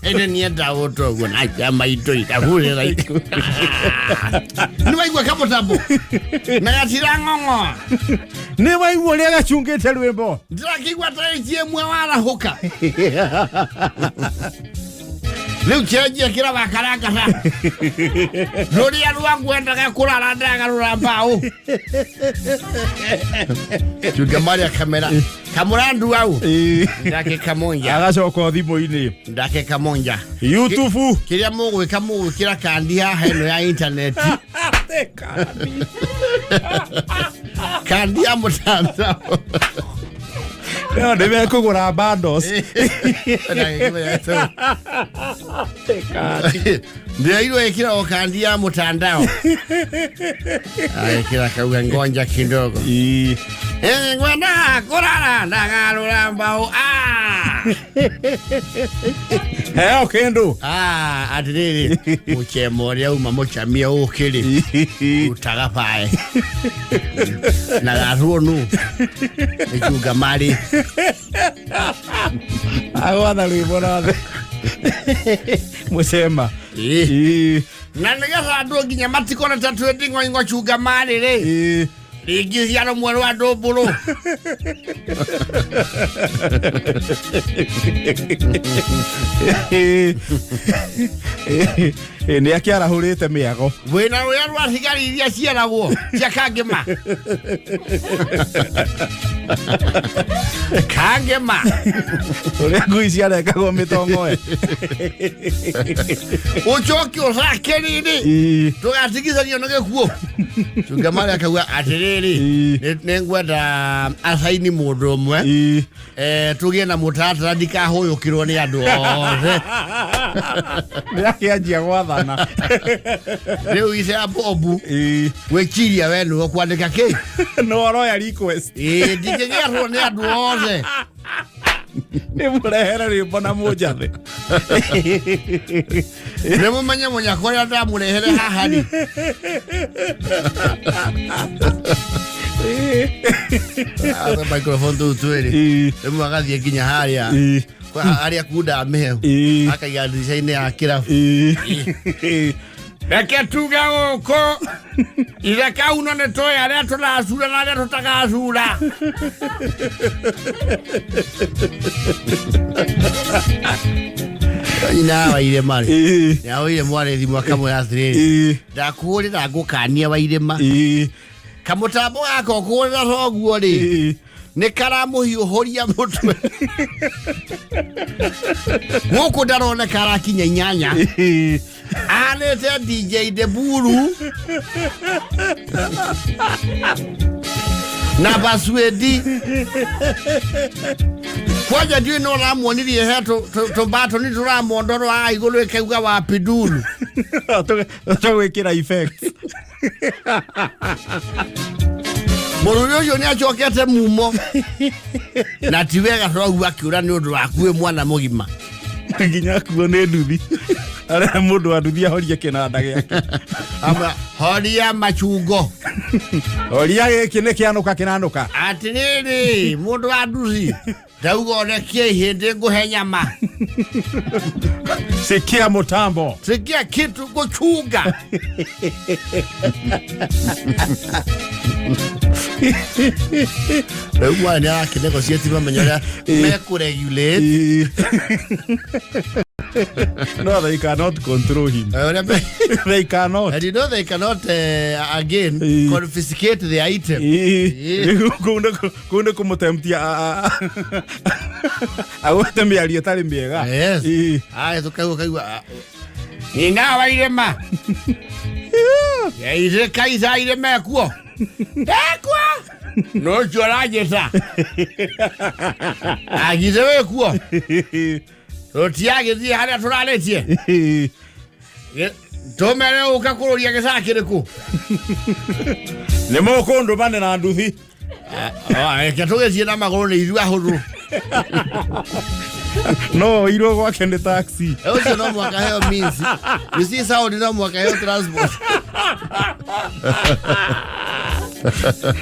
ĩndĩ nienda ũtoguo na chama itũ ikahurĩra nĩ waigua kamũtambo na gatira ng'ong'o. Nĩ waigua ũrĩa gacungĩte rwĩmbo. Ndĩrakĩigua tarĩki ĩmwe warahũka rĩu chenjia kĩra wakarangata rũrĩa rwangwendaga kũrara ndagarũra mbaũ chunga maria kamera kamũrandu au Ĩĩ. ndake kamonja Agacoka thimũ-inĩ. ndake kamonja YouTube. kĩrĩa mũgwĩka mũgwĩkĩra kandi haha ĩno ya intaneti kandi ya mũtandao. No, nĩ mekũgũra bundles. Ndĩrairwo ĩkĩra o kandi ya mũtandao agĩkĩra kauga ngonja kidogo. Ĩĩ. Ngwenda kũrara ndagarũra mbaũ. Ah! Heo kĩndũ. Ah, atĩrĩrĩ mũchemo ũrĩa uma mũcamia ũkĩrĩ rutaga bae na gathuo nũ nĩ chunga marĩ. Agwatha rwĩmbo nathe. Mũcema. Ĩĩ. Ĩĩ. Na nĩgetha andũ nginya matikone ta twĩ nding'oing'o chunga marĩ rĩ Ĩĩ. ringithia rũmwe rwa ndũmbũrũ. Ĩĩ. Nĩ akĩarahũrĩte mĩago. Wĩna rũrĩa rwa thigari iria ciaragwo cia Kangema. Kangema. Ũrĩa ngui ciarengagwo mĩtongoe. Ũcoke ũcake rĩrĩ. Tũgatigithanio nĩ gĩkuũ. Chunga Mari akauga atĩrĩrĩ, nĩ ngwenda acaini mũndũ ũmwe. Tũgĩe na mũtaratara ndikahũyũkĩrwo nĩ andũ othe. Nĩ akĩanjia gwathana. Rĩu ice ya bobu gwĩciria we nĩwe kwandĩka kĩ? No aroya request. Ĩĩ, ndingĩgĩatwo nĩ andũ othe. Nĩ mũrehere rwĩmbo na mũnjathe. Nĩ mũmenye mũnyaka ũrĩa ndamũrehere haha rĩ. Ate microphone tũu twĩrĩ. Rĩmwe agathiĩ nginya harĩa harĩa kundaga mĩhehu. Akaiga ndirica-inĩ ya kĩrabu. Reke tuge gũkũ ithe kauno nĩ tũĩ arĩa tũracura na arĩa tũtagacura. Nyina wa irĩma rĩ, nĩahũrire mwarĩ thimũ akamwĩra atĩrĩrĩ, ndakũhũrĩra ngũkania wa irĩma, kamũtambo gaka ũkũhũrĩra thoguo rĩ, nĩ karamũhiũhũria mũtwe. Gũkũ ndaroneka arakinya inyanya. Anĩte DJ Deburu na Baswedi. Kwanja ndiũĩ no ũramuonirie he tũmbatũni tũramondoro haha igũrũ ĩkauga wa pidulu. Tũgwĩkĩra effects. Mũrũri ũcio nĩ acokete mumo na ti wega thoguo akĩũra nĩ ũndũ waku wĩ mwana mũgima. Nginya akuo nĩ nduthi. Arĩa mũndũ wa nduthi ahorie kĩnanda gĩake. Ama, horia machungo. Horia gĩkĩ nĩ kĩanũka kĩranũka. Atĩrĩrĩ, mũndũ wa nduthi ndauga ũrekie ihĩndĩ ngũhe nyama. Sikia mutambo. Sikia kitu ngũchunga. Rĩu mwana nĩ arakĩnegotiate mamenye ũrĩa mekũregulate. No, they cannot control him. They cannot. And you know they cannot again confiscate the item. Kũu nĩ kũmũtemtia agwete mĩario ĩtarĩ mĩega. Yes. Aya tũkaigua kaigua. Nina wa irĩma. Ithe kaitha irĩma ekuo. Ndekua. No ũcio ũranjĩta. Agithe wĩkuo. Tũtiagĩthiĩ harĩa tũrarĩtie. Tũmere ũka kũrũria gĩcaa kĩrĩkũ? Nĩ mũkũndũmane na nduthi. Reke tũgĩthiĩ na magũrũ nĩ ithuĩ ahũthũ. No irwo gwake nĩ taxi. Ũcio no mũhaka heo means. You see sound no mũhaka heo transport.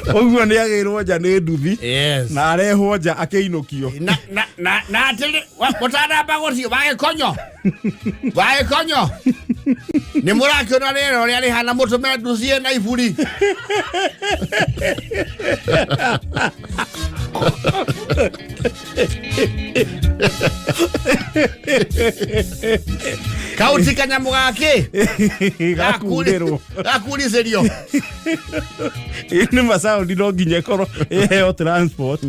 Ũguo nĩ agĩrwo nja nĩ nduthi. Yes. Na arehwo nja akĩinũkio. Na na na na atĩrĩ mũtanamba gũthiĩ wagĩkonyo. Wagĩkonyo. Nĩ mũrakĩona rĩera ũrĩa rĩhana mũtũme nduthi ĩna iburi. Kauti kanyamũ gakĩ Gakurĩrwo. Gakuricĩrio. Nĩ macaũndi no nginya ĩkorwo ĩheo transport.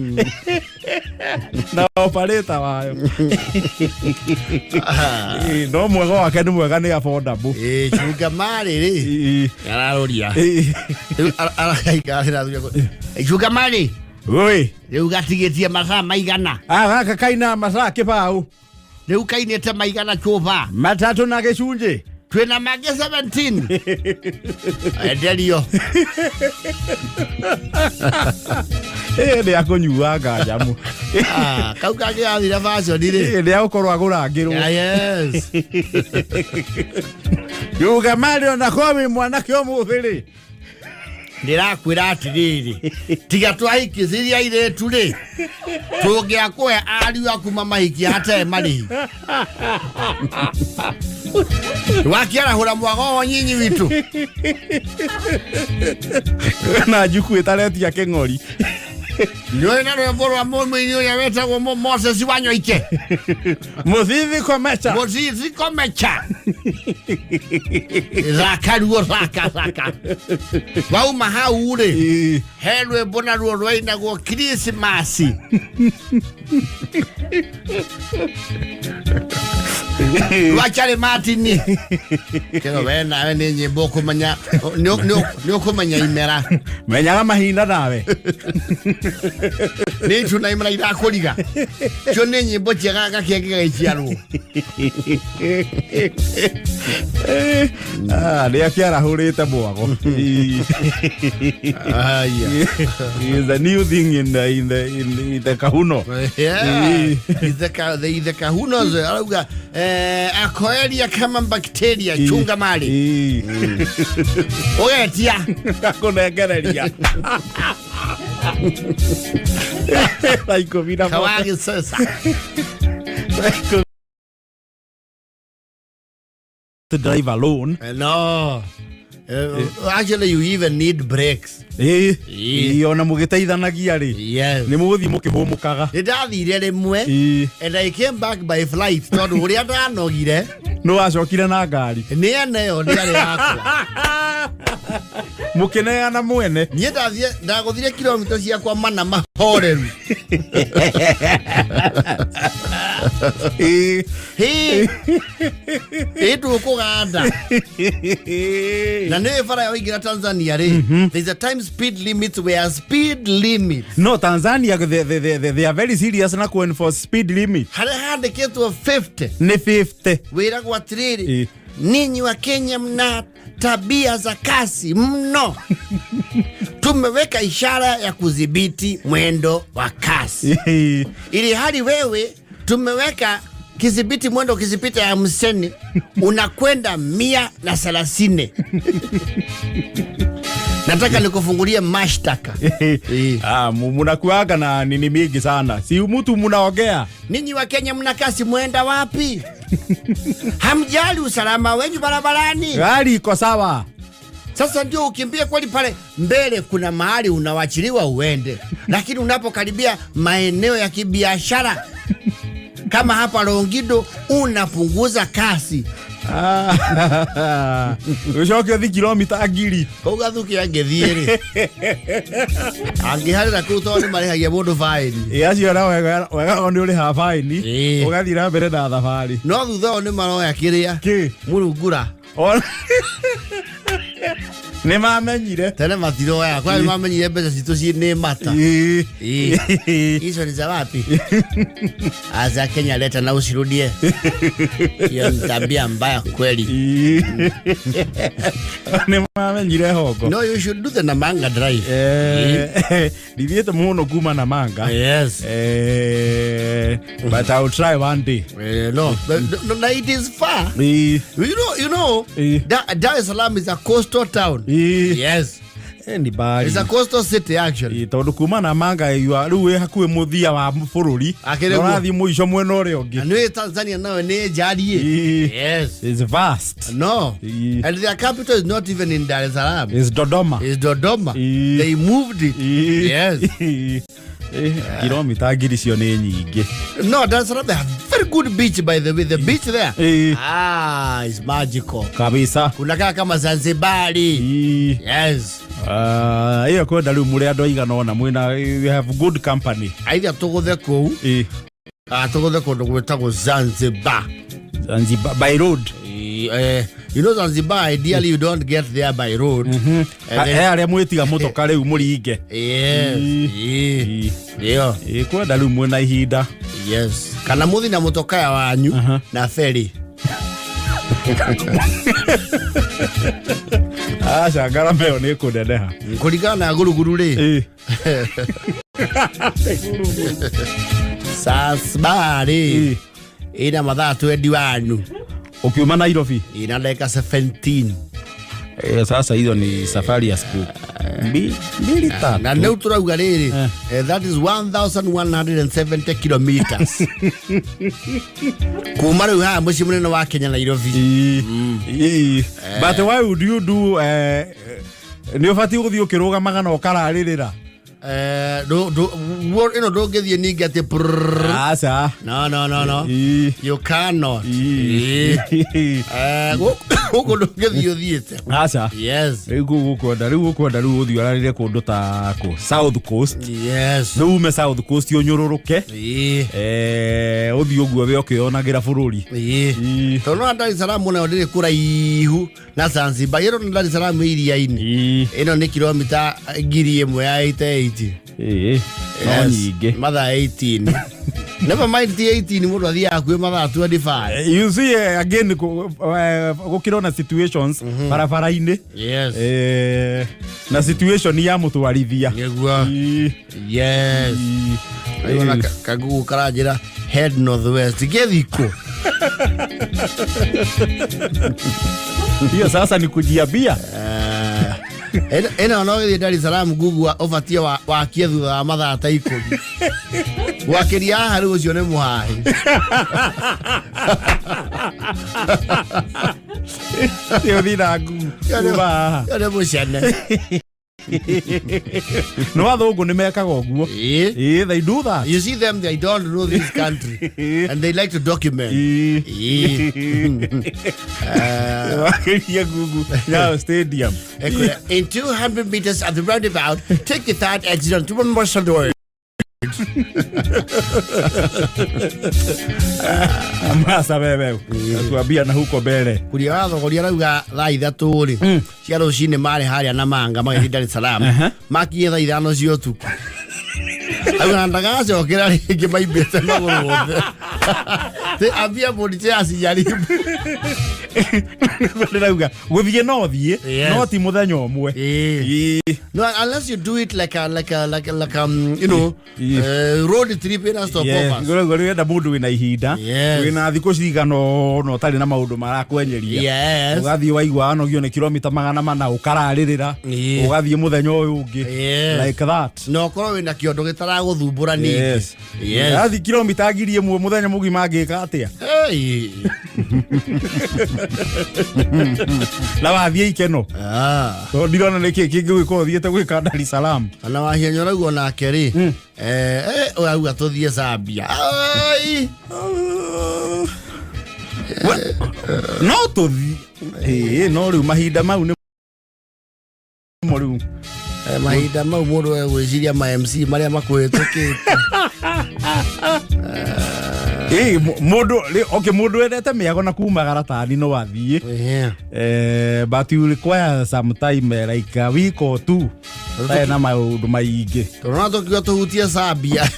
Na operator wayo. No mwega wake nĩ mwega nĩ affordable. Chunga Mari rĩ. Araroria. Rĩu araikarĩra thutha. Chunga Mari. Oi. Rĩu gatigĩtie mathaa maigana. Gaka kaina mathaa kĩbaũ. Rĩu kainĩte maigana cuba. Matatũ na gĩcunjĩ. Twĩna mangĩ 17. Enderio. Nĩ akũnyua nganjamu. Kau kangĩ gathira fashion rĩ. Nĩ agũkorwo agũrangĩrwo. Yes. Yuga Mari ona korwo wĩ mwanake ũmũthĩ rĩ. Ndĩrakwĩra atĩrĩrĩ, tiga twahikicirie airĩtu rĩ, tũngĩakũhe ariũ aku mamahikie hatarĩ marĩhi. Wakĩarahũra mwago wa nyinyi witũ. Na njuku ĩtaretia kĩng'ori. Nĩũĩ na rwĩmbo rwa mũini ũrĩa wĩtagwo Moses Wanyoike? Mũthithi komecha. Mũthithi komecha. Thaka ruo, thaka thaka. Wauma hau rĩ, he rwĩmbo naruo rwainagwo Krismasi. Rwa Charlie Martin. Kĩro we nawe nĩ nyĩmbo ũkũmenya, nĩ ũkũmenya imera. Menyaga mahinda nawe. Nĩ itu na imera irakũriga. Cio nĩ nyĩmbo njega gakĩngĩ gagĩciarwo. Ah, nĩ akĩarahũrĩte mwago. Aya. Is a new thing in the kahuno. Yeah. The kahuno arauga akoeria kama bacteria chunga mali. Ũgetia. Akũnengereria thaa 11. Kawagi sasa. To drive alone. No. Actually you even need brakes. Ĩĩ. Ĩĩ, ona mũgĩteithanagia rĩ, nĩ mũgũthiĩ mũkĩhũmũkaga. Nĩ ndathire rĩmwe and I came back by flight tondũ ũrĩa ndanogire. Nĩ wacokire na ngari? Nĩ aneo nĩ arĩ yakwa. Mũkĩneana mwene. Niĩ ndathiĩ ndagũthire kilomita ciakwa mana mahoreru. Hĩ, ĩ ndũkũganda na nĩ bara waingĩra Tanzania rĩ, there's a time speed limit where speed limit. No Tanzania they are very serious na ku enforce speed limit. Harĩa handĩkĩtwo 50 nĩ 50. Wĩragwo atĩrĩrĩ, ninyi wa Kenya mna tabia za kasi mno, tumeweka ishara ya kudhibiti mwendo wa kasi, ili hali wewe tumeweka kidhibiti mwendo ukizipita ya 50 unakwenda 130. Nataka nikufungulie mashtaka. Ah, munakuaga na nini mingi sana, si mtu munaongea. Ninyi wa Kenya mna kasi, mwenda wapi? Hamjali usalama wenyu barabarani. Gari iko sawa. Sasa ndio ukimbie kweli, pale mbele kuna mahali unawachiliwa uende, lakini unapokaribia maeneo ya kibiashara kama hapa Longido unapunguza kasi. Ah, ucoke ũthi kilomita 1000. Kũu Gathuki angĩthiĩ rĩ, angĩharĩra kũu tondũ nĩ marĩhagia mũndũ baĩni. Ĩ, acio na wega wega o nĩ ũrĩhaga baĩni, ũgathiĩ na mbere na thabarĩ. No thutha ũyũ nĩ maroya kĩrĩa kĩ mũrungura. Nĩ mamenyire. Tene matiroya kwa nĩ mamenyire mbeca citũ ci nĩ mata. Ĩ. Hizo ni za wapi? Ah, za Kenya, leta na usirudie. Hiyo ni tabia mbaya kweli. Nĩ mamenyire hongo. No, you should do the Namanga drive. Ndithiĩte mũno kuma Namanga. But I will try one day. No, but, no, no, it is far. You know, Dar es Salaam is a coastal town. Yes. Ni mbari. It's a coastal city actually. Ĩ, tondũ kuma Namanga rĩu wĩ hakuhĩ mũthia wa bũrũri. Akĩrĩ Na guo. ũrathiĩ mũico mwena ũrĩa ũngĩ. Na nĩ Tanzania nayo nĩ njariĩ. Yes. It's vast. No. And their capital is not even in Dar es Salaam. It's Dodoma. It's Dodoma. They moved it. Yes. Kilomita 1000 cio nĩ nyingĩ. No, Dar es Salaam, they have very good beach, by the way. The beach there. Ah, it's magical. Kabisa. Kunakaa kama Zanzibari. Yes. Ah, ĩyo kwenda rĩu mũrĩ andũ aigana ũna mwĩna, you have good company. Aitha tũgũthe kũu. Ah, tũgũthe kũndũ gwĩtagwo Zanzibar. Zanzibar by road? You know Zanzibar, ideally you don't get there by road. And He arĩa mwĩtiga mũtoka rĩu mũringe. Yes. Ndio. Ĩ, kwenda rĩu mwĩna ihinda. Yes. Kana muthi na mũtokaya wanyu na ferry. Aca, ngarama ĩyo nĩ ĩkũneneha. Kũringana na guruguru rĩ. Zanzibar rĩ ĩna mathaa 21. Ũkiuma Nairobi? Ina dakika 17. Sasa hizo ni safari ya siku mbili tatu. Na rĩu tũrauga rĩrĩ, that is 1170 kilometers kuma rĩu haha mũciĩ mũnene wa Kenya, Nairobi. Ĩ. But why would you do, nĩ ũbatiĩ gũthiĩ ũkĩrũgamaga na ũkararĩrĩra. Eh, ĩno ndũngĩthiĩ ningĩ atĩ prrrr. Aca. No, no, no, no. Ii. You cannot. Ii. Ĩĩ. Eh, gũkũ ndũngĩthiĩ ũthiĩte. Aca. Yes. Rĩu kũu gũkwenda rĩu ũkwenda rĩu ũthiĩ ũrarĩre kũndũ ta kũ South Coast. Yes. Rĩu ume South Coast ũnyũrũrũke. Ĩĩ. Eh, ũthiĩ ũguo we ũkĩonagĩra bũrũri. Ĩĩ. Ii. Tondũ no Dar es Salaam nayo ndĩrĩ kũraihu na Zanzibar. Ĩno nĩ Dar es Salaam iria-inĩ. Ii. Ĩno nĩ kilomita 1000 ya 88. Ĩĩ. No Yes. nyingĩ. Mathaa 18. Never mind ti 18 mũndũ athiaga hakuhĩ mathaa 25. You see again gũkĩrwo na situations barabara-inĩ. Yes. Eh, na situation ya mũtwarithia. Nĩguo. Ii. Yes. Ii. Rĩu ona kagugu karanjĩra head northwest gĩthikũ. Hiyo sasa ni kujiambia. Eh, ĩno no gĩthiĩ Dar es Salaam Google ũbatie wakie thutha wa mathaa ta 10. Gwakĩria haha rĩu ũcio nĩ mũhahi. Ũthiĩ na Google kuma haha. Ũyũ nĩ mũcene. No athũngũ nĩ mekaga ũguo. Ĩĩ. Ĩĩ, they do that. You see them, they don't know this country and they like to document. Ĩĩ. Ĩĩ. Wakĩria Google Nyayo Stadium. In 200 meters at the roundabout, take the third exit on Mombasa Road. Masa wewe tuambia na huko mbele. Kuria wa thogori arauga thaa 3 rĩ cia rũcinĩ marĩ harĩa na manga magĩthiĩ Dar es Salaam makinye thaa 5 cia ũtukũ auga ndagacokera rĩngĩ maimbĩte magũrũ othe. Ti ambia mũndũ ti acijaribu. Ndĩrauga gũthiĩ no thiĩ Yes. no ti mũthenya ũmwe. Ĩĩ. Ĩĩ. No, unless you do it like a like a like a, like you know road trip in a stopovers. Rĩu wenda mũndũ wĩna ihinda Yes. wĩna thikũ cigana ũna ũtarĩ na maũndũ marakwenyeria. Yes. Ũgathiĩ waigua wanogio nĩ kilomita 400 ũkararĩrĩra. Ĩĩ. Ũgathiĩ mũthenya ũyũ ũngĩ. Yes. Like that. Na ũkorwo wĩna kĩondo gĩtaragũthumbũra ningĩ. Yes. Yes. Athiĩ kilomita 1000 mũthenya mũgima angĩka atĩa? Hey. Na wathiĩ ikeno. Ah. Tondũ ndirona nĩkĩ kĩngĩ gũgĩkorwo ũthiĩte gwĩka Dar es Salaam. Ona wahianya ũrauga onake rĩ ũrauga tũthiĩ Zambia. Ai. No tũthiĩ. Ĩĩ, no rĩu mahinda mau nĩ mo rĩu. Mahinda mau mũndũ egwĩciria ma MC marĩa makwĩtũkĩte. Ĩĩ, mũndũ okay, mũndũ wendete mĩago na kumagara tani no athiĩ. Yeah. But you require some time like a week or two. Tarĩ na maũndũ maingĩ. Tondũ no tũkiuga tũhutie Zambia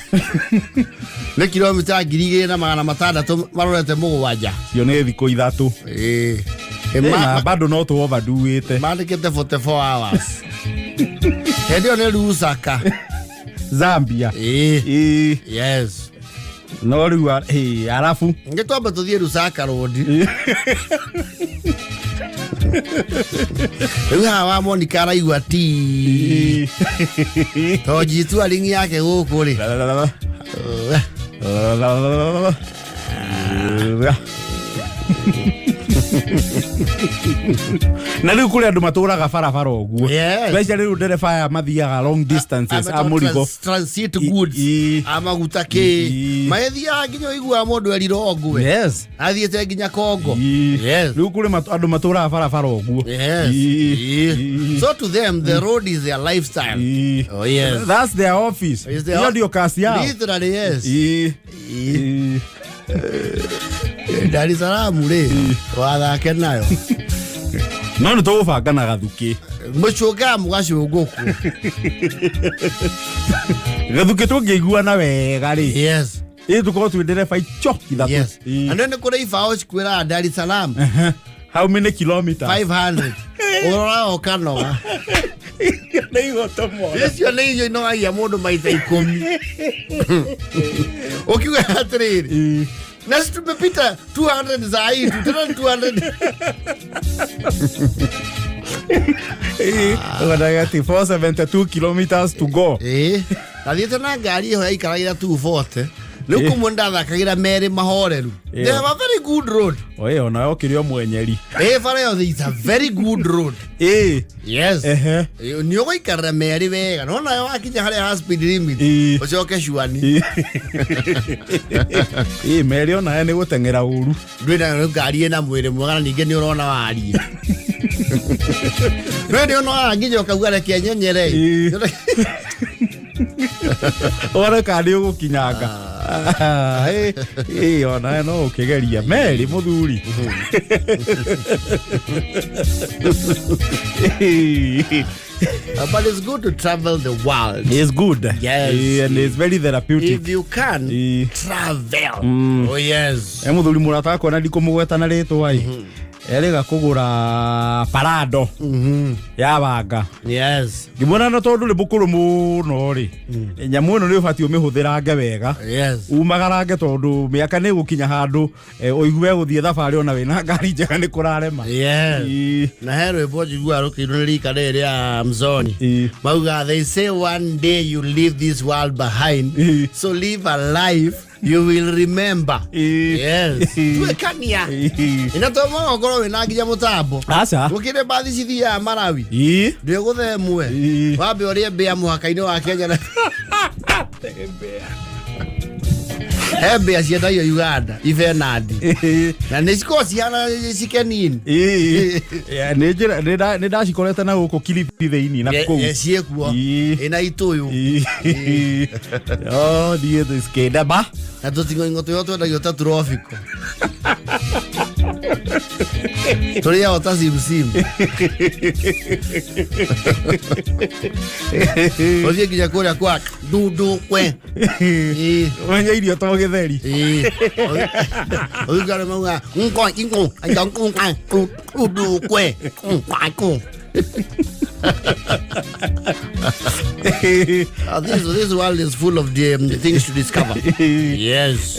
nĩ kilomita 2607 marorete 7. Cio nĩ thikũ 3. Ĩĩ. Na bado no tũ overdo-ĩte. Mandĩkĩte 44 hours. Hĩndĩ ĩyo nĩ Lusaka. Zambia. Ĩĩ. Ĩĩ. Yes. No rĩu ĩĩ, arabu Nĩ twambe tũthiĩ Lusaka Road. Rĩu haha wa Monica araigua ti. To jitu ringi yake gũkũ rĩ. Na rĩu kũrĩ andũ matũraga barabara ũguo. Yes. Especially rĩu ndereba aya mathiaga long distances a mũrigo. Transit goods. A maguta kĩ. Magĩthiaga nginya ũiguaga mũndũ erirwo ngwe. Yes. Athiĩte nginya Kongo. Yes. Rĩu kũrĩ andũ matũraga barabara ũguo. Yes. So to them the road is their lifestyle. Oh yes. That's their office. It's their Hiyo ndio kazi yao. Literally yes. Dar es Salaam rĩ wathake nayo. No nĩ tũgũbanga na gathukĩ. Mũcũngaga mũgacũngũkwo. Gathukĩ tũngĩiguana wega rĩ. Yes. Ĩ tũkorwo twĩ ndereba ico ithatũ. Yes. Na nĩ kũrĩ ibaũ cikwĩraga Dar es Salaam How many kilometers? 500. Ũroraga ũkanoga. Nĩ igoto mwana. Icio nĩ irio inogagia mũndũ maita 10. Ũkiuga atĩrĩrĩ. Na si tumepita 200 za hii tu, tena 200. Ũganaga atĩ 472 kilometers to go. Ĩĩ. Nathiĩte na ngari ĩyo yaikaragĩra 240. Rĩu kũmwe ndathakagĩra merĩ mahoreru. They have a very good road. Oe ona okire o mwenyeri. Ĩ bara ĩyo is a very good road. Ĩ. Yes. Ehe. Nĩ ũgũikarĩra merĩ wega no nayo wakinya harĩa ha speed limit Ĩ. ũcoke cuani. Ĩ merĩ onayo nĩ gũteng'era ũru. Ndwĩ na ngari ĩna mwĩrĩ mwega na ningĩ nĩ ũrona wariĩ. Ndwĩ nĩ ũnogaga nginya ũkauga reke nyenyere. Ĩ. Wone kana nĩ ũgũkinyanga. Ĩ ĩ onawe no ũkĩgeria merĩ mũthuri. But it's good to travel the world. It's good. Yes. Ĩ, and it's very therapeutic. If you can, Ĩ. travel. Oh yes. E mũthuri mũrata wakwa na ndikũmũgweta na rĩtwa ĩ erĩga kũgũra parado ya wanga. Yes. Ngĩmuona na tondũ nĩ mũkũrũ mũno rĩ, nyamũ ĩno nĩ ũbatiĩ ũmĩhũthĩrange wega, Yes. umagarange tondũ mĩaka nĩ gũkinya handũ ũigue gũthiĩ thabarĩ ona wĩna ngari njega nĩ kũrarema. Yes. Ĩ, Na he rwĩmbo njiguaga rũkĩinwo nĩ rika rĩrĩ rĩa mzoni. Ĩ. Mauga they say one day you leave this world behind. Ĩ. So live a life you will remember. Ĩ. Yes. Ĩ. Tuĩkania. Ĩ. Ina to mũno ũkorwo wĩna nginya mũtambo. Aca. Gũkĩrĩ mbathi cithiaga Malawi. Ĩ. Ndwĩ ĩmwe. Ĩ. Wambe ũrĩe mbĩa mũhaka-inĩ wa Kenya na he mbĩa ciendagio Uganda ibenandi Ĩ. na nĩ cikoragwo cihana cikenini. Ĩ. Ya, nĩ njĩra nĩ ndacikorete na gũkũ Kilifi thĩinĩ na kũu. Ciĩkuo Ĩ. ĩna itũyũ. Ĩ. Oh, thiĩ cikĩndamba. Na tũting'oing'o tũrĩa twendagio ta turobiko tũrĩagwo ta simsim ũthiĩ nginya kũrĩa kwa ndundukwe. Ĩ. Ũmenye irio to gĩtheri. Ĩ. Ũthikare mauga nkwa ingo ndundukwe nkwa. This world is full of the things to discover. Yes.